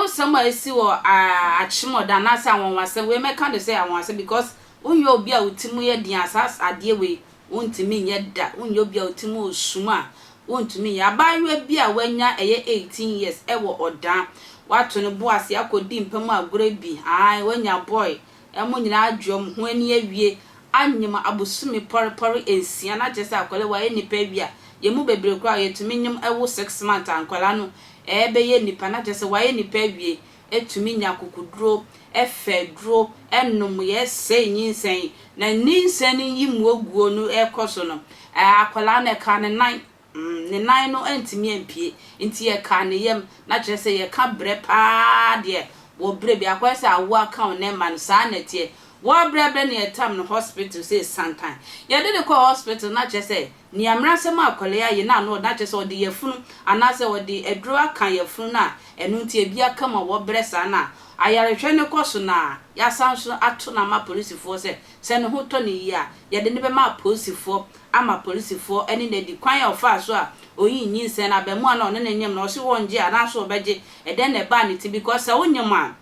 Awerɛhosɛm a esi wɔ Akyemɔda anaasɛ anwanwasɛm, wei mɛka no sɛ anwanwasɛm because wonyɛ obi a wo ti mu yɛ den a saa adeɛ wei wontumi nyɛ da, wonyɛ obi a wo ti mu sum a wontumi nyɛ. Abaayewa bi a wanya ɛyɛ 18 years ɛwɔ Ɔdan, wato ne bo ase akɔdi mpa mu agorɔ bi, ae wanya boy, ɛmo nyinaa adwe ɔmo ho ani awie, anyem abosome pɔrepɔre 6 na kyerɛ sɛ akwadaa wayɛ nipa awie a, yɛn mu bebree koraa yɛtumi nyem ɛwo 6 months a nkwadaa no ɛbɛyɛ nipa, na kyerɛ sɛ wayɛ nipa awie, etumi nya akokoduro, ɛfɛ duro, ɛnom yɛsɛe nyinsɛn na nyinsɛn no yi mu oguo no ɛkɔ so no, akwadaa no ɛka ne nan, ne nan no ntumi ampie nti yɛka ne yam, na kyerɛ sɛ yɛka brɛ paa deɛ wɔ brɛ bi akɔyɛ sɛ awo aka wo ne ma no saa na ɛteɛ. Wɔbrɛbrɛ ne yɛtam no hospital sɛ santan yɛde de kɔ hospital, na kyerɛ sɛ nea mmerɛsɛm a akwadaa ayɛ na ano, na kyerɛ sɛ ɔde yɛfunu anaasɛ ɔde aduro aka yɛfunu no a ɛno nti ebi aka ma wɔbrɛ saa, na ayarehwɛ no kɔ so, na yɛasan so ato no ama polisifoɔ sɛ ne ho tɔ ne yie a, yɛde ne bɛma apolisifoɔ ama polisifoɔ ne n'adi kwan a ɔfaa so a oyi nyinsɛn na abɛmoa na ɔne ne nyam na ɔse wɔngye anaasɛ ɔbɛgye. Ɛdɛn na ɛbaa ne ti? Because sɛ wonyam a,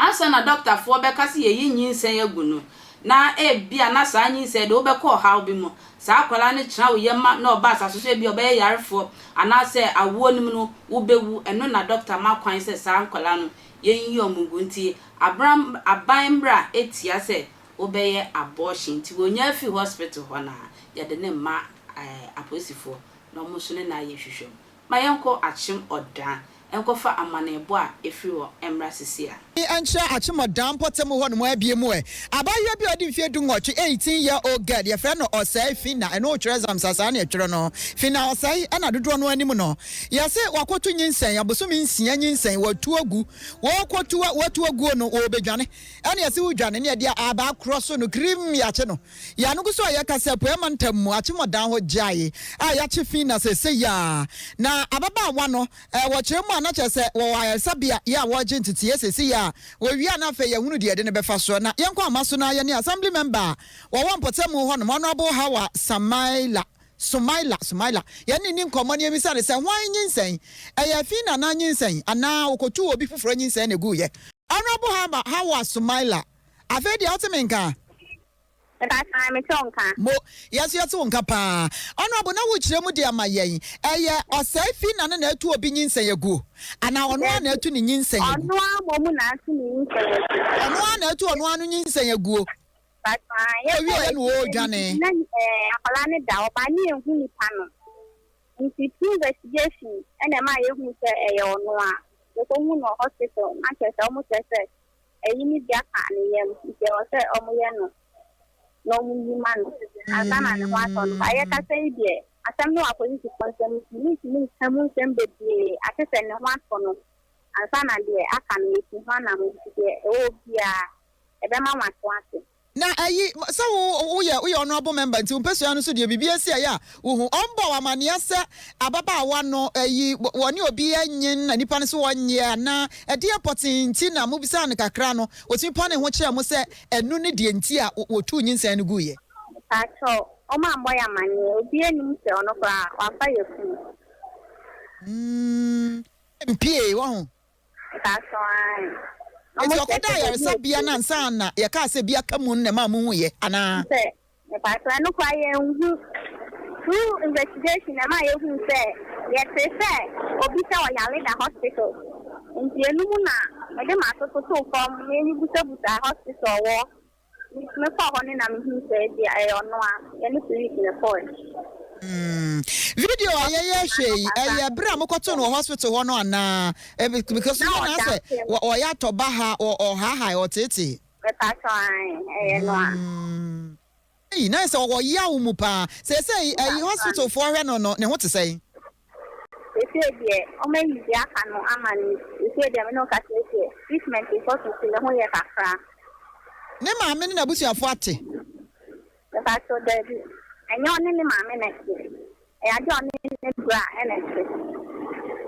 ansa na dɔktafoɔ bɛka sɛ yɛyi nyinsɛn agu no, na ebia na saa nyinsɛn de wobɛkɔ ɔhaw bi mu, saa akwadaa no kyerɛ wo yɛma na ɔba asase so, ebi ɔbɛyɛ yarefoɔ anaasɛ awoɔ no mu no wobɛwu. Ɛno na dɔkta ma kwan sɛ saa nkwadaa no yɛnyi ɔmo gu. Nti abran aban mmra etia sɛ wobɛyɛ abortion, nti wonya afi hospital hɔ na yɛde ne mma apolisifoɔ na ɔmo nso ne na ayɛ hwehwɛ mu. Ma yɛnkɔ Akyem Ɔdan nkɔfa amanebɔ a ɛfiri hɔ mmra sisi a. Ɛnkyerɛ Akyemɔdan mpɔtam hɔ nom abie mu ɛ, abaayewa bi a ɔde mfeɛ 18, 18 year old girl, yɛfrɛ no Ɔsɛe Fina. Ɛno wotwerɛ zamsa saa ne ɛtwerɛ no Fina Ɔsɛe, ɛna dodoɔ no anim no yɛse wakɔto nyinsɛn abosome 6 nyinsɛn watu agu. Wɔkɔtu watu aguo no, wɔbɛdwane, ɛne yɛse wodwane ne yɛde abaa korɔ so no kirim yɛakye no. Yɛano gu so a yɛka sɛ Puema ntam mu Akyemɔdan hɔ gyae a yɛakye Fina sɛsɛ yi a, na ababaawa no wɔkyerɛ mu a, na kyerɛ sɛ wɔwɔ ayaresabea yɛ a wɔregye nteteeɛ sɛsɛ yi a wɔwie a, na afei yɛhunu deɛ yɛde no bɛfa soɔ. Na yɛnkɔ ama so na yɛne assembly member a wɔwɔ mpɔtamu hɔ nom, Honorable Hawa Samaila Sumaila Sumaila, yɛne ni nkɔmmɔ ne yɛmisa ne sɛ hwan nyinsɛn ɛyɛ, Fina na nyinsɛn anaa wɔkɔtu obi foforɔ nyinsɛn na ɛguyɛ. Honorable Hawa Sumaila, afei deɛ wote me nka? Mepa mete wo nka. Mo yɛso yɛte wo nka paa. Honorable, na wokyerɛ mu de ama yɛn, ɛyɛ Ɔsɛe Fina no na atu obi nyinsɛn aguo anaa ɔno a na atu ne nyinsɛn agu? Ɔno a mmom na atu ne nyinsɛn agu. Ɔno a na atu ɔno ano nyinsɛn aguo. Owie yɛ no wɔɔdwane. Na akwadaa no da ɔba ne yɛnhu nipa no, nti through investigation ɛna ɛma yɛhu sɛ ɛyɛ ɔno a yɛkɔhu no hospital, na kyerɛ sɛ ɔmo kyerɛ sɛ ɛyi ne bi aka ne yam, nti ɛwɔ sɛ ɔmo yɛ no na ɔmo yi ma no ansa na ne ho atɔ no. Ayɛ kasa yi deɛ, asɛm no wɔ apolisifoɔ nsɛm, nti mentumi nka mu nsɛm bebree ate sɛ ne ho atɔ no ansa na deɛ aka no yɛsi ho anam, nti deɛ ɛwɔ biara ɛbɛma mo ato ase. Na ayi sɛ wo woyɛ honourable member, nti wo mpɛsua no so deɛ biribi asi ayɛ a wohu ɔmbɔ wɔ amanneɛ sɛ ababaawa no ayi wɔne obi anyin na nipa no so wɔnyɛ anaa ɛdeɛ pɔtee nti na mobisa no kakra no, wɔtumi pa ne ho kyerɛ mo sɛ ɛno ne deɛ nti a wɔtuu nyinsɛn no guiɛ? Paatɔ, ɔmo ammɔ yɛ amanneɛ, obi anim sɛ ɔno koraa wafa yɛ funu. Mpie wɔ ho. Paatɔ, ae. Nti ɔkɔda ayaresabea no ansa na yɛkaa sɛ bi aka mu no na ɛma mo hu yɛ anaa? Sɛ mepaatɔ, ɛno koraa yɛnhu. Through investigation ɛma yɛhu sɛ yɛte sɛ obi sɛ ɔyare da hospital, nti enum na mede ma atototo fam mebusabusa hospital wɔ mekɔ hɔ ne na mehu sɛ bi ɛyɛ ɔno a yɛne police ne kɔɛ. Video a yɛyɛ hwɛ yi, ɛyɛ bere a mokɔtoo no wɔ hospital hɔ no anaa? Because Na yɛ na ɔda sɛ ase. Ɔyɛ atɔba ha, ɔhaahae, ɔteetee. Mepaatɔ, ae, ɛyɛ no a. Eyi na sɛ ɔwɔ yaw mu paa sɛsɛ ɛyi hospital foɔ hwɛ no, ne ho te sɛn? Seesei deɛ, ɔmo ayi bi aka no ama no. Seesei deɛ me ne wo kasa yi deɛ, treatment nkɔ so nti ne ho yɛ kakra. Ne maame ne n'abusuafoɔ ate? Mepaatɔ, daabi, ɛnyɛ ɔne ne maame na ɛte, ɛyɛ ade a ɔne ne bra ɛna ɛte.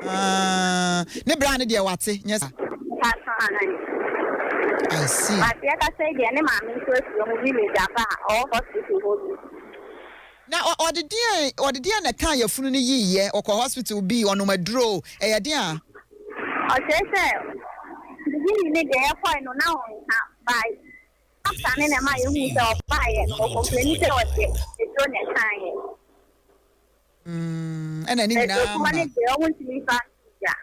Ah, ne bra ne deɛ wate nyɛ sa? Mepaatɔ, ae. I see. But yɛkasa yi deɛ, ne maame nso afiri ɔmo village aba a ɔwɔ hospital hɔ bi. Na ɔde deɛn na ɛka yɛfunu no yiiɛ? Ɔkɔ hospital bi, ɔnom aduro, ɛyɛ deɛn a? Ɔkyerɛ sɛ beginning no deɛ yɛkɔe no na ɔnka but after ne na ɛma yɛhuu sɛ ɔbaeɛ no ɔcomplaini sɛ ɔde aduro na ɛkaeɛ. Ɛna ne Aduro nyinaa kuma ma. no deɛ ɔmo ntumi mfa nto dwa.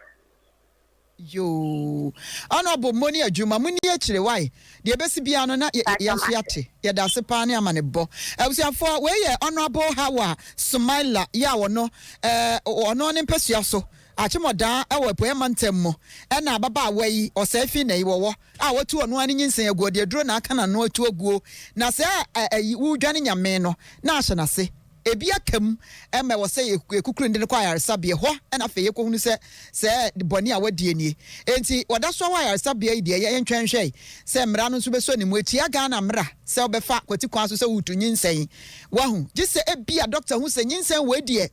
Yoo. Honorable mo ne adwuma mo ni akyire wae. Deɛ ɛbɛsi biara no na yɛn nso yɛate. Yɛda ase paa ne amanebɔ. Abusuafoɔ wei yɛ Honorable Hawa Sumaila yɛ a ɔno ɛɛ ɔno ne mpasua so Akyemɔdaa wɔ Apueɛ mantam mu ɛna ababaawa yi ɔsɛe fi na yi wɔwɔ a watu ɔno ara ne nyinsɛn agu ɔde aduro na aka n'ano atu aguo na sɛ ɛyi wodwane nyame no na ahyɛ n'ase. Ebi aka mu ma ɛwɔ sɛ yɛkukuru no de no kɔ ayaresabea. Ɛhɔ na afei yɛkɔhunu sɛ sɛ bɔne a wadie nie. Enti wɔda so wɔ ayaresabea yi deɛ, yɛntwɛn nhwɛ sɛ mmara no nso bɛsɔ ne mu. Ɛtia Ghana mmara sɛ wobɛfa kwati kwan so sɛ woretu nyinsɛn. Wahu? Gye sɛ ebia dɔkta hu sɛ nyinsɛn wei deɛ,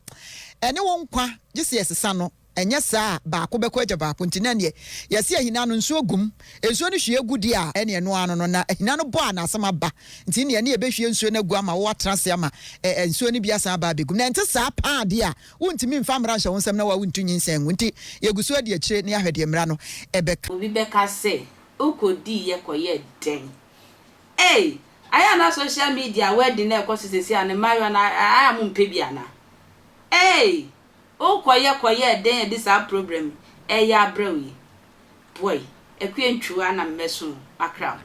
ɛne wo nkwa, gye sɛ yɛsesa no. Ɛnyɛ saa a, baako bɛkɔ agya baako nti na ɛneɛ yɛse ahina no nsuo gu mu, nsuo no hwie gu deɛ a ɛneɛ ɛno ara no no, na ahina no bɔ a na asɛm aba nti neɛ ne yɛbɛhwie nsuo no agu ama wo atena ase ama ɛ nsuo no bi asan aba abɛgu mu. Na ɛnte saa paa deɛ a, wontumi mfa mmara nhyɛ wo nsam na wo a wontu nyinsɛn ngu nti yɛgu so adi akyire na yɛahwɛ deɛ mmara no bɛka. Obi bɛka sɛ, Wokɔdiiɛ kɔyɛɛ dɛn? Ei! Ayɛ a na social media wedding a ɛkɔ so seesei a no mmaayewa no ayɛ a mompɛ bi anaa? Ei! O kɔyɛ kɔyɛ dɛn adi saa program yi ɛyɛ abrɛ wo yi boy akua ntwiw a na mɛso makra wo.